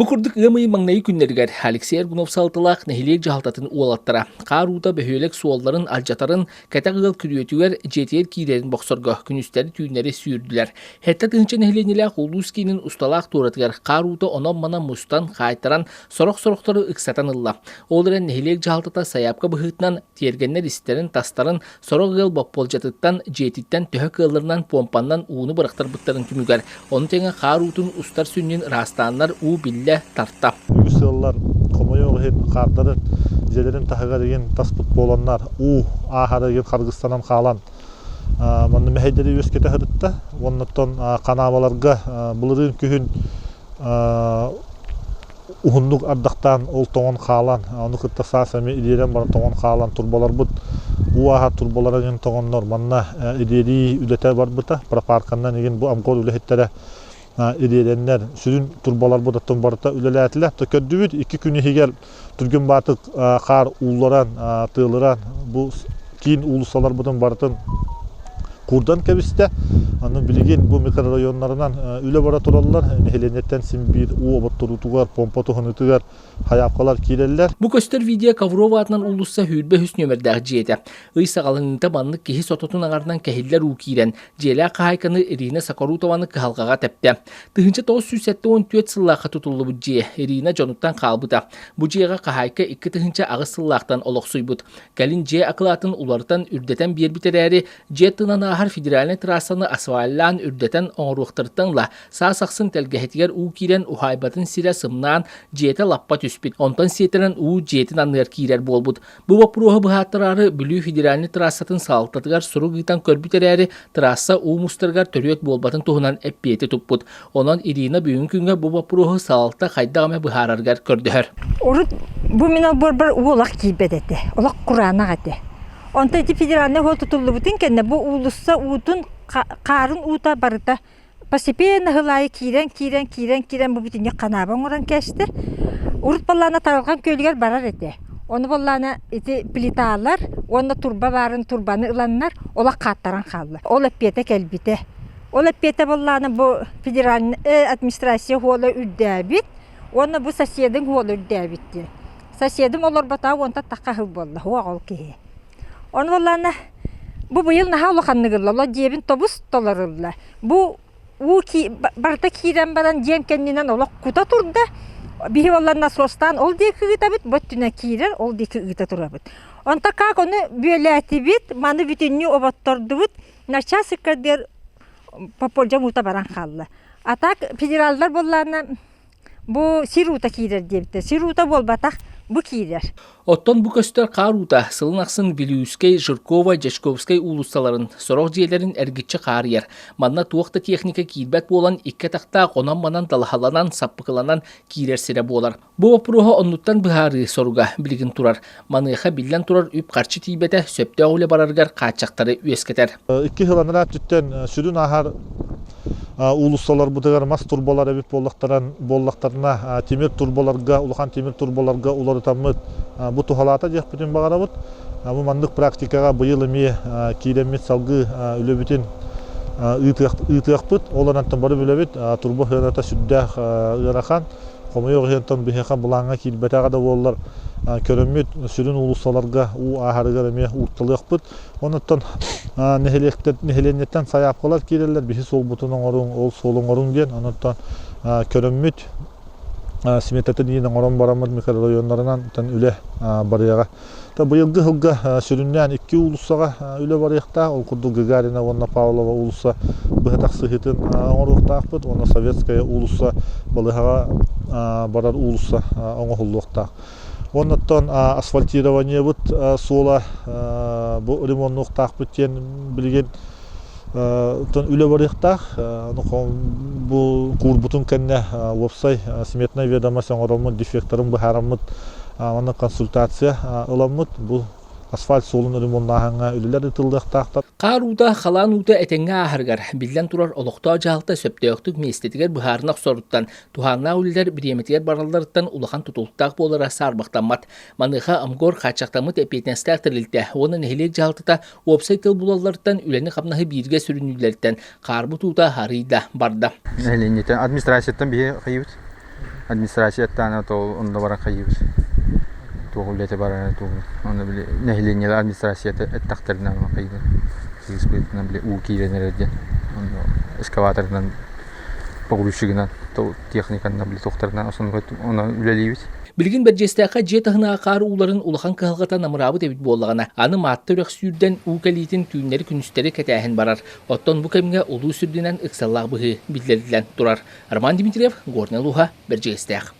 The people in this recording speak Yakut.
Бу курдук ыам ыйын маҥнайгы күннэригэр Алексей Аргунов салалталаах нэһилиэк дьаһалтатын уолаттара хаар уута бөһүөлэк суолларын алдьатарын, кэтэх ыал күрүөтүгэр, дьиэтигэр киирэрин бохсорго күнүстэри-түүннэри сүүрдүлэр. 7000 нэһилиэнньэлээх улуус киинин усталаах туоратыгар хаар уута онон-манан мустан, хаайтаран, сорох-сорохтору ыксатан ылла. Ол эрэн нэһилиэк дьаһалтата сайаапка быһыытынан тиэргэннэр истэрин-тастарын Сорох ыал боппуолдьатыттан, дьиэтиттэн төһө кыалларынан помпаннан ууну бырахтарбыттарын түмүгэр, ону тэҥэ хаар уутун устар сүнньүн ыраастааннар уу биллэ тарта. Үгүс ыаллар хомойуох иһин хаардарын дьиэлэрин таһыгар игин таспыт буоланнар уу ааһара игин харгыстанан хаалан манна мэһэйдэри үөскэтэ сырытта. Уоннаттан ханаабаларга былырыын күһүн уһуннук ардахтаан ол тоҥон хаалан, ону кытта саас эмиэ илиэрэн баран тоҥон хаалан турбаларбыт уу ааһар турбалара игин тоҥоннор манна илиэрии үлэтэ барбыта. Пропарканнан игин бу Амгор үлэһиттэрэ илиэрэннэр сүрүн турбаларбыт оттон барыта үлэлээтилэр. То көрдүбүт 2 күн иһигэр түргэн баатык хаар уулларан, тыалыран бу киин уулуссаларбытын барытын куурдан кэбистэ. Аны билигин бу микрорайоннарынан үлэ бара тураллар. Нэһилиэнньэттэн син биир уу оботторуутугар, помпа туһаныытыгар хайаапкалар киирэллэр. Бу көстөр видео Коврова аатынан уулусса 23 нүөмэрдээх дьиэтэ. Ый саҕаланыыта маннык киһи сототун аҥарынан кэһиллэр уу киирэн, дьиэлээх хаһаайканы Ирина Сокорутованы кыһалҕаҕа тэптэ. 1974 сыллаахха тутуллубут дьиэ Ирина дьонуттан хаалбыта. Бу дьиэҕэ хаһаайка 2008 сыллаахтан олохсуйбут. Кэлин дьиэ акылаатын уларытан үрдэтэн биэрбит эрээри, дьиэ тынан ааһар федеральнай трассаны асфальлаан үрдэтэн оҥоруохтарыттан ыла саас ахсын тэлгэһэтигэр уу киирэн уһаайбатын сирэ сымнаан дьиэтэ лаппа түспүт. Онтон сиэтэрэн уу дьиэтин анныгар киирэр буолбут. Бу боппуруоһу быһааттараары Бүлүү федеральнай трассатын салалтатыгар сурук ыытан көрбүт эрээри, трасса уу мустарыгар төрүөт буолбатын туһунан эппиэти туппут. Онон Ирина бүгүҥҥү күҥҥэ бу боппуруоһу салалта хайдах эмэ быһаарарыгар көрдөһөр. Урут бу мин олбуорбар уу олох киирбэт этэ, олох кураанах этэ. Онтон ити федеральнай суол тутуллубутун кэннэ бу уулусса уутун хаарын уута барыта постепенно сыл аайы киирэн киирэн киирэн киирэн бу бүтүннүү ханааба оҥорон кээстэ. Урут буоллаҕына Таралҕан күөлүгэр барар этэ. Ону буоллаҕына ити плиталар уонна турба баарын турбаны ыланнар олох хааттаран хаалла. Ол эппиэтэ кэлбитэ. Ол эппиэтэ буоллаҕына бу федеральнай администрация уола үрдээбит уонна бу соседыҥ уола үрдээбит диэн. Соседым олорботоҕо уонтан тахха сыл буолла суох ол киһи. Ону буоллаҕына бу быйыл наһаа улаханнык ылла, олох дьиэбин тобус толорулла. Бу уу барыта киирэн баран дьиэм кэннинэн олох кута турда. Биһи буоллар насостаан ол диэки ыытабыт, бу өттүнэн киирэр, ол диэки ыыта турабыт. Онто как ону бүөлээтибит, маны бүтүннүү оботтордубут. Начаас ыккардыгар попольдьам уута баран хаалла. А так федераллар буоллаҕына Бу сир уута киирэр диэбиттэр. Сир уута буолбатах, бу киирэр. Оттон бу көстөр хаар уута сылын ахсын Вилюйскай, Жиркова, Дьячковскай уулуссаларын, сорох дьиэлэрин эргиччи хаарыйар. Манна туох да техника киирбэт буолан, икки атахтаах онон-манан талаһаланан, саппыкыланан киирэр сирэ буолар. Бу боппуруоһу оннуттан быһаарыы соруга билигин турар. Маныаха биллэн турар үп-харчы тиийбэтэ сөптөөх үлэ барарыгар хааччахтары үөскэтэр. Икки сыл анараа өттүттэн сүрүн ааһар уулуссаларбытыгар мас турбалар эбит буоллахтарына, тимир турбаларга, улахан тимир турбаларга уларытаммыт бу туһалаата диэхпитин баҕарабыт. Бу маннык практикаҕа быйыл эмиэ киирэммит салгыы үлэбитин ыытыахпыт. Ол онтон бары билэбит, турба сыаната сүрдээх ыарахан. Хомойуох иһин биһиэхэ былааҥҥа киирбэтэҕэ да буоллар, көрөммүт сүрүн уулуссаларга уу ааһарыгар эмиэ уурталыахпыт. Онуттан нэһилиэнньэттэн сайаапкалар киирэллэр, биһи суолбутун оҥоруҥ, ол суолу оҥоруҥ диэн. Онуттан көрөммүт сметатын иин оҥорон бараммыт микрорайоннарынан үлэ барыаҕа. Быйылгы сылга сүрүннээн икки уулуссаҕа үлэ барыахтаах. Ол курдук Гагарина уонна Павлова уулусса быһа тахсыһыытын оҥоруохтаахпыт уонна Советская уулусса балыыһаҕа барар уулусса оҥоһуллуохтаах. Оннуттан асфальтированиебыт суола бу ремоннуохтаахпыт диэн билигин үлэ барыахтаах. Бу куурбутун кэннэ уопсай сметная ведомость оҥороммут, дефектарын быһаараммыт, манна консультация ыламмыт, бу асфальт суолун ремоннааһыҥҥа үлэлэр ыытыллыахтаахтар. Хаар уута, халаан уута этэҥҥэ ааһарыгар, биллэн турар, олохтоох дьаһалта сөптөөхтүк миэстэтигэр быһаарына охсоруттан, туһааннаах үлэлэр бириэмэтигэр баралларыттан улахан тутулуктаах буолара саарбахтаммат. Маныаха МГОР хааччахтаммыт эппиэтинэстээх тэрилтэ уонна нэһилиэк дьаһалтата уопсай тыл булалларыттан үлэни-хамнаһы бииргэ сүрүннүүллэриттэн хаарбыт уута арыйда барда. Нэһилиэнньэтэ администрацияттан биһи хайыбыт. Администрация аттаана то онно баран хайыыбыт. Туох үлэтэ барара туох онно били нэһилиэнньэлэр администрацията эттэхтэринэ онно хайыыбыт. Сыыспытынан били уу киирэн эрэр диэн. Онно эскаваторынан погрузчигынан техниканан били туохтарынан основной онон үлэлиибит. Билигин Бэрдьиэстээххэ дьиэ таһынааҕы хаар ууларын улахан кыһалҕата намыраабыт эбит буоллаҕына, аны Маатта үрэх сүүрдэн уу кэлиитин түүннэри-күнүстэри кэтээһин барар. Оттон бу кэмҥэ улуус үрдүнэн ыксаллаах быһыы биллэриллэн турар. Роман Дмитриев, Горнай улууһа, Бэрдьигэстээх.